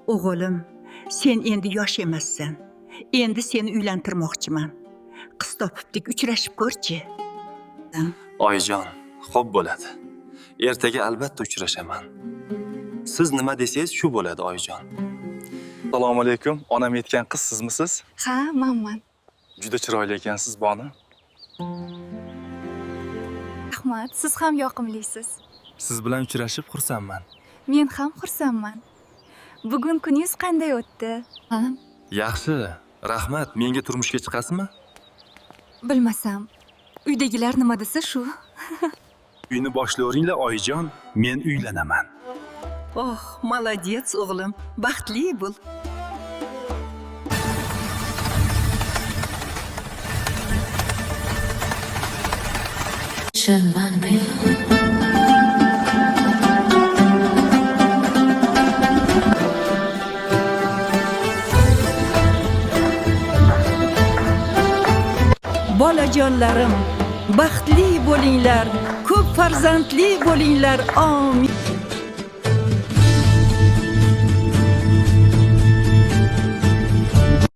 O'g'lim, sen endi yosh emassan. Endi seni uylantirmoqchiman. Qiz topibdik, uchrashib ko'rchi. Oyijon, xo'p bo'ladi. Ertaga albatta uchrashaman. Siz nima desangiz shu bo'ladi, oyijon. Assalomu alaykum. Onam aytgan qiz sizmisiz? Ha, manman. Juda chiroyli ekansiz, boni. Rahmat, siz ham yoqimlisiz. Siz bilan uchrashib xursandman. Men ham xursandman. Bugun kuningiz qanday o'tdi? Ha, Yaxshi, rahmat. Menga turmushga chiqasizmi? bilmasam. Uydagilar nima desa shu. Uyni boshlayveringlar, oyijon. Men uylanaman. Oh, молодец, o'g'lim. Baxtli bo'l. Bolajonlarim, baxtli bo'linglar, ko'p farzandli bo'linglar. Amin.